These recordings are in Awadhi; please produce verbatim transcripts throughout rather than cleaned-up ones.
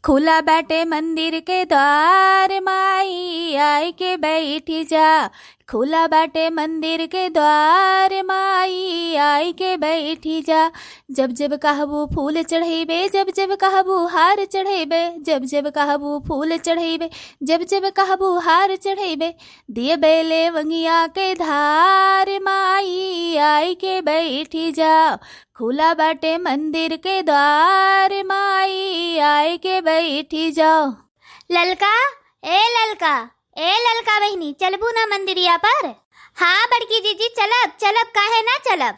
खुला बाटे मंदिर के द्वार, माई आइके बैठी जा। खुला बाटे मंदिर के द्वार, माई आइके बैठी जा। जब जब कहबू फूल चढ़ैबे, जब जब कहबू हार चढ़ैबे, जब जब कहबू फूल चढ़ैबे, जब जब कहबू हार चढ़ैबे, दिए बेले वंगिया के धार, माई आइके बैठी जा। खुला बाटे मंदिर के द्वार, माई आइके बैठी जाओ। ललका, ए ललका, ए ललका बहिनी, चलबू ना मंदिरिया पर? हाँ बड़की जिज्जी, चलब, चलब, काहे ना चलब?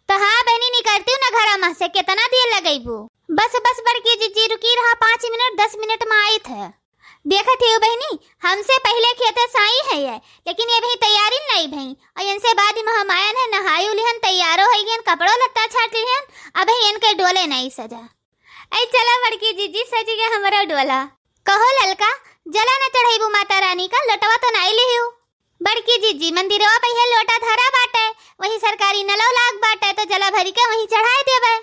तो हाँ बहिनी, निकरतिउ ना घरा मा से, केतना देर लगइबू? बस, बस बड़की जिज्जी, रुकी रहा पाँच मिनट, दस मिनट मा आइत है। देखत हिउ बहिनी, हमसे पहिले खेते साई है ये, लेकिन ये अबहीं तैयारी नाई भई। और इनसे बाद में हम आयन है, नहायु लिहन, तैयारो होइ गयन, कपड़ो लत्ता छाट लिहन, अबहीं इनके डोले नाई सजा। ऐ चला बड़की जिज्जी, सज गया हमरो डोला। कहो ललका, जला न चढ़ैबू माता रानी का, लोटवा तो नाई लिहिउ। बड़की जिज्जी, मंदिरवा पे है लोटा धरा बाटे, वही सरकारी नलौ लाग बाटे, तो जला भरी के वहीं चढ़ाई देबे।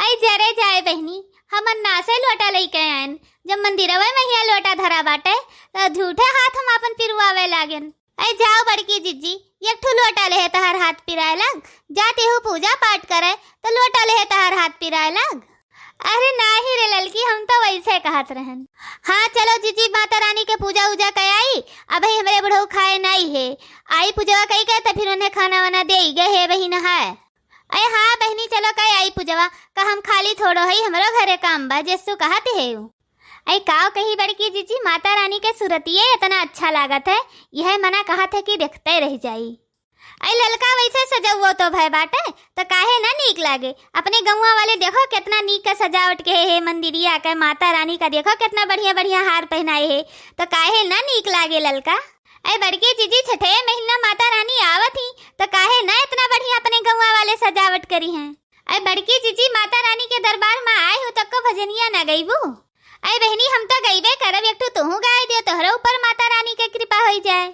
ऐ जरे जाए बहिनी, हमन नासे लोटा लइके आयन, जब मंदिरवे में हिया लोटा धरा बाटे, त झूठे हाथ हम आपन पिरुआवे लागेन। ऐ जाओ बड़की जिज्जी, एक ठो लोटा लेहे तहार हाथ पिराए लाग, जा तेहू पूजा पाठ करे, त लोटा लेहे तहार हाथ पिराए लाग। अरे नाही रे ललकी, हम तो वैसे कहत रहन। हाँ चलो जिज्जी, माता रानी के पूजा उजा कयाई, अबही हमरे बुढ़ऊ खाए नाई है, आई पूजवा कई के त फिर उन्हें खाना वाना देई, गए है बहिन है। अरे हाँ बहिनी, चलो कइ आई पूजवा, का हम खाली थोड़ो हई, हमरो घरे काम बा, जेसु कहत हेउ। अरे काव कही बड़की जिज्जी, माता रानी के सुरतिये इतना अच्छा लागत है, यह मना कहत है कि देखते रह जाई। अरे ललका वैसे सजउवो तो भय बाटे, तो काहे ना नीक लागे? अपने गौवा वाले देखो कितना नीक के सजावट के हे मंदिरिया के, माता रानी का देखो कितना बढ़िया बढ़िया हार पहनाए हे, तो काहे ना नीक लागे ललका? अरे बड़की जिज्जी, छठे महीना माता रानी आवत ही, तो काहे ना इतना बढ़िया अपने गौवा वाले सजावट करी हैं। अरे बड़की जिज्जी, माता रानी के दरबार में आए हो, तब को भजनिया ना गईबू? अरे बहिनी, हम तो गईबे करब, एक ठो तुहू गाय दियो, तोहरे ऊपर माता रानी के कृपा होई जाए।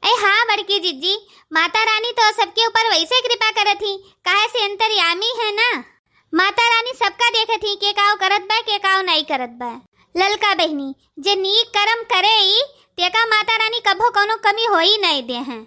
अरे हाँ बड़की जिज्जी, माता रानी तो सबके ऊपर वैसे कृपा करत ही, काहे से अंतर्यामी है ना। माता रानी सबका देखत ही, के काव करत बा, के काव नाई करत बा। ललका बहिनी, जे नीक करम करे ई, तेका माता रानी कभो कौनो कमी होई नाई दे हैं।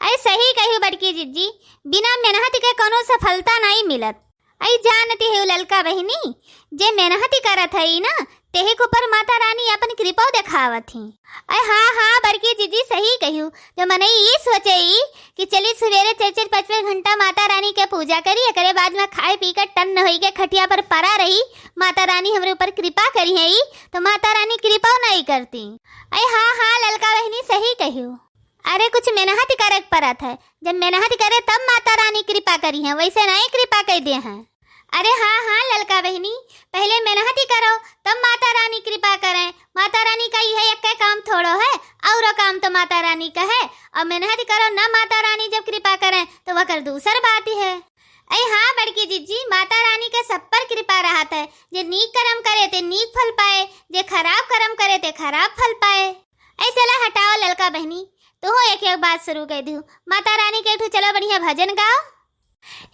अरे सही कही बड़की जिज्जी, बिना मेहनत के कौनो सफलता नाई मिलत। अरे जानती है ललका बहिनी, जे मेहनत करत है ना, तेही के ऊपर माता रानी अपन कृपा देखावत ही। अरे हाँ, हाँ, बड़की जिज्जी सही कहियो। जो मनई ई सोचे ई कि चली सुबेरे चार चार पाँच पाँच घंटा माता रानी के पूजा करी, एकरे बाद में खाए पी के टन्न होई के खटिया पर परा रही, माता रानी हमरे ऊपर कृपा करी है ई, तो माता रानी कृपा नहीं करती। अरे हाँ, हाँ, ललका बहिनी सही कहियो। अरे कुछ मेहनत करे के परत है, जब मेहनत करे तब माता रानी कृपा करी है, वैसे नहीं कृपा कर दे हैं। अरे हाँ, हाँ, ललका बहिनी, पहले मेहनत करो, तब माता रानी कृपा करें। माता रानी का यह एक काम थोड़ो है, औरो काम तो माता रानी का है। और मेहनत करो ना, माता रानी जब कृपा करें, तो वकर दूसर बात ही है। अरे हाँ, बड़की जिज्जी, माता रानी के सब पर कृपा रहत है। जे नीक करम करे, ते नीक फल पाए, जे खराब करम करे, ते खराब फल पाए। अरे चला हटाओ ललका बहिनी, तू एक एक बात शुरू कर दू। माता रानी के एक ठो चलो बढ़िया भजन गाओ।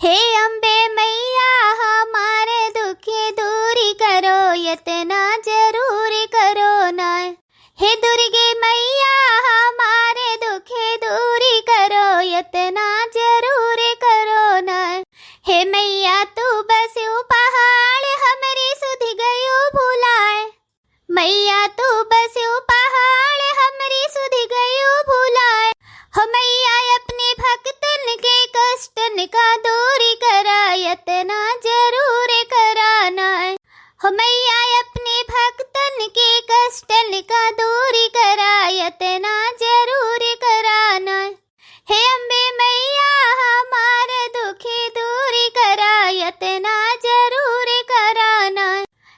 हे अम्बे मैया हमारे दुख दूर करो, इतना जरूर करो ना। हे दुर्गे मैया हमारे दुख दूर करो, इतना जरूर करो ना। हे मैया तू बस्यू पहाड़, हमरी सुध गयो भुलाए। मैया तू बस्यू पहाड़, हमरी सुध गयो भुलाए। हो मैया अपने भक्तन के कष्टन का दूर करा, इतना जरूर कराना। हो मैया अपने भक्तन के कष्टन का दूर करा, इतना जरूर कराना। हे अम्बे मैया हमार दुख दूर करा, इतना जरूर कराना।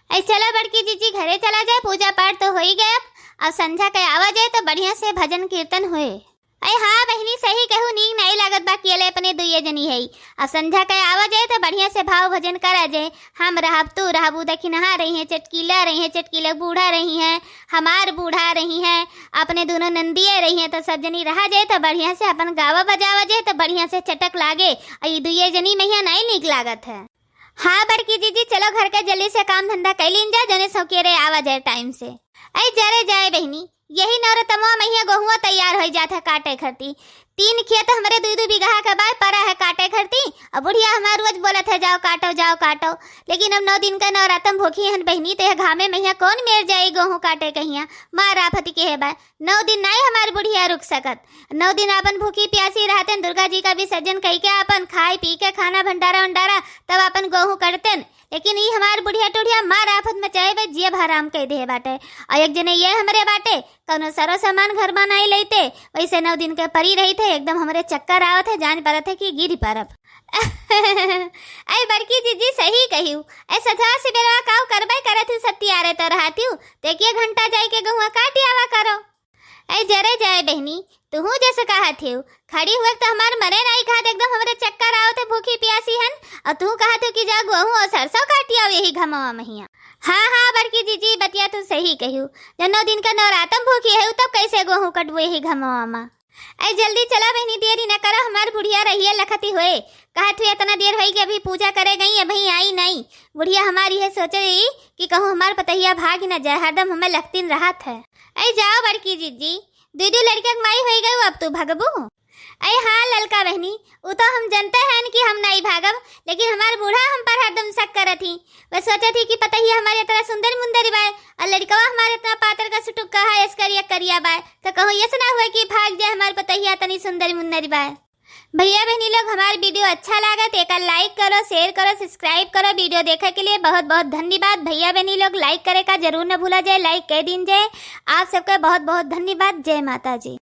ऐ चला बड़की जिज्जी घरे चला जाए, पूजा पाठ तो हो ही गया, अब संझा के आवा जाए तो बढ़िया से भजन कीर्तन होए। अरे हाँ बहिनी, सही कहू, नीक नाई लागत बा अकेले अपने दुइये जनी है। अब संझा के आवा जाए तो बढ़िया से भाव भजन करा जाए। हम रहब, तू रहबू, दखिनहा रही हैं, चटकीला रही हैं, चटकीला बूढ़ा रही हैं, हमार बूढ़ा रही हैं, अपने दोनों नंदिये रही हैं, तो सब जनी रहा जाए तो बढ़िया से अपन गावा बजावा जाए तो बढ़िया से चटक लागे। और ये दुइये जनी में हिया नाई नीक लागत है। हाँ बड़की जीजी, चलो घर के जल्दी से काम धंधा कइ लीन जा, जने सौकेरे आवा जाए टाइम से। ऐ जरे जाए बहिनी, यही नौरतमवा महिया गोहुआ तैयार होइ जात है काटे खरती। तीन खेत हमरे दुइ दुइ बीघा के बाय परा है काटे खरती। अब बुढ़िया हमार रोज बोलत है, "जाओ काटो, जाओ काटो।" लेकिन अब नौ दिन का नौरातम भूखी हन बहिनी, तो यह घामे महिया कौन मेर जाई गोहूँ काटे कहिया? मार आफत के है बाय। नौ दिन नाई हमार बुढ़िया रुक सकत। नौ दिन आपन भूखी प्यासी रहते, दुर्गा जी का विसर्जन कई के आपन खाए पी के खाना भंडारा उंडारा, तब आपन गोहूँ कटतेन। लेकिन ई हमार बुढ़िया टुढ़िया मार आफत मचाए बे जियब हराम कइ देहे बाटे। और एक जने ये हमरे बाटे, कौनो सरो सामान घर में नाई लेते, वैसे नौ दिन के परी रही थे, एकदम हमरे चक्कर आवत है, जान परत है कि गिर परब। ऐ बड़की जीजी सही कहियो, ऐ सझा सिबेरवा काऊ करबे करत हूँ, सत्तियारे तो रहत हूँ, तो एक घंटा जाए के गहुआ काट आवा करो। ऐ जरे जाए बहिनी, तुहू जैसे कहत हूँ, खड़ी हुए तो हमार मरे नाई खात, एकदम हमरे चक्कर आवत है, भूखी प्यासी हन, और तू कहत हूँ कि जा गोहूँ और सरसों काट आओ यही घमवा महिया। हाँ, हाँ, बड़की जीजी, बतिया तू सही कहियो। जब नौ दिन का नवरातम भूखी है, तब कैसे गोहूँ कटबो यही घमवा मा? ऐ जल्दी चला बहिनी, देरी न करो, हमार बुढ़िया रहिए लखती होए। कहत हुए इतना देर होई कि अभी पूजा करे गई, अभी आई नहीं। बुढ़िया हमारी है सोचे रही कि कहूँ हमार पतहिया भाग न जाए, हरदम हमें लखतीन रहत है। ऐ जाओ बड़की जीजी, दू दू लड़का के माई होई गई, अब तू भगबू? ऐ हाँ ललका बहिनी, उ तो हम जनते हैं कि हम नहीं भागब, लेकिन हमार बूढ़ा हम पर हरदम शक करत ही। वह सोचत ही कि पतहिया हमारे इतना सुंदर मुंदर बाय, और लड़कवा हमारे इतना पातर का सुटुक्का है, एस करिया करिया बाय, तो कहूँ यस ना हुए कि भाग जाए हमार पतहिया तनी सुंदर मुंदर बाय। भैया बहनी लोग, हमार video अच्छा लागे तो एका like करो, share करो, subscribe करो। Video देखे के लिए बहुत बहुत धन्यवाद। भैया बहनी लोग, like करे का जरूर न भूला जाए, like कर दीन जाए। आप सबका बहुत बहुत धन्यवाद। जय माता जी।